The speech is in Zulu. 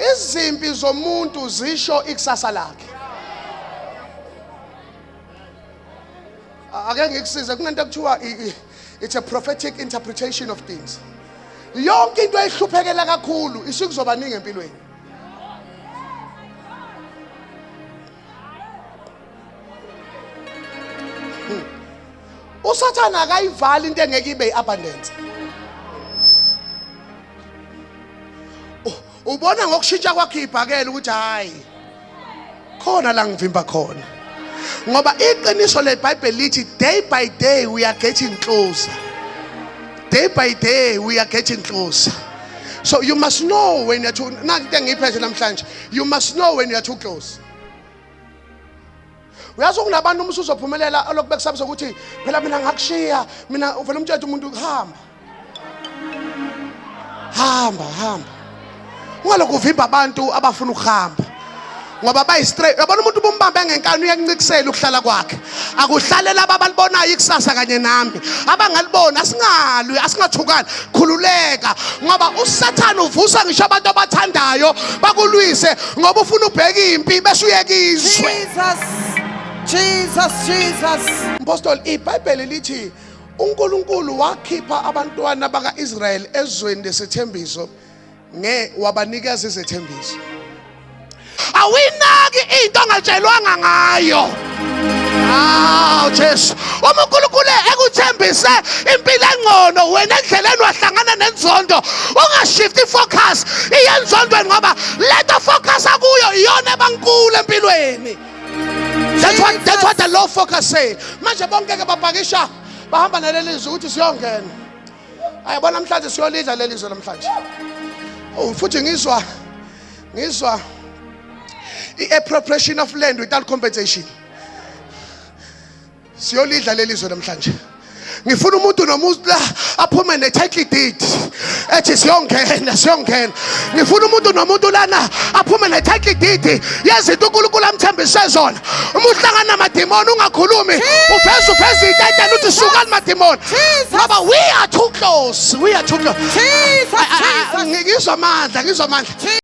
Izimpi zomuntu zisho ikusasa lakhe. Ake ngikusize, kunento ekuthiwa it's a prophetic interpretation of things. Yonke into ehluphekela kakhulu isikuzoba ningi empilweni. USathane akayivali into engeke ibe iabundance. Ubona ngokushintsha kwakhe ibhakela ukuthi hayi, khona la ngivimba khona, ngoba iqiniso leBhayibheli lithi day by day we are getting closer, day by day we are getting closer. So you must know when you're too, nanti into engiyiphethe namhlanje, you must know when you're too close. Uyazi, kunabantu uma usuzophumelela olokhu bekusabisa ukuthi phela mina ngakushiya, mina uvele umtshele umuntu, hamba, hamba, hamba. Ungalokhu uvimba abantu abafuna ukuhamba ngoba bayi-straight. Yabona, umuntu bumbambe ngenkani uyakuncikisela ukuhlala kwakhe. Akuhlale laba abalibonayo ikusasa kanye nami, abangaliboni asingalwi, asingathukani. Khululeka, ngoba uSathane uvusa ngisho abantu abathandayo bakulwise, ngoba ufuna ubheke impi bese uyekizwe. Jesus. Jesus, Jesus. Mpostoli, iBhayibheli lithi uNkulunkulu wakhipha abantwana bakaIsrael ezweni lesethembiso nge wabanikeza izethembiso. Awuyinaki into ongatshelwanga ngayo. Aw Jesu, uma uNkulunkulu ekuthembise impilo engcono, wena endleleni wahlangana nenzondo, ungashift ifocus iye enzondweni, ngoba lento focus akuyo iyona ebankulu empilweni. That's what the law focus say. Manje bonke ke babhakisha, bahamba naleli zwi ukuthi siyongena. Ayabona, namhlanje siyolidla leli zwe namhlanje. Oh, futhi ngizwa i-appropriation of land without compensation. Siyolidla leli zwe namhlanje. Ngifuna umuntu nomuntu la aphume ne-title deed ethi siyongena, siyongena. Ngifuna umuntu nomuntu lana aphume ne-title deed yezinto uNkulunkulu amthembise zona. Uma uhlangana namadimoni, ungakhulumi, uveze itatana uthi sukani madimoni, ngoba we are too close, we are too close. Jesus, Jesus. Ngizwa amandla, ngizwa amandla.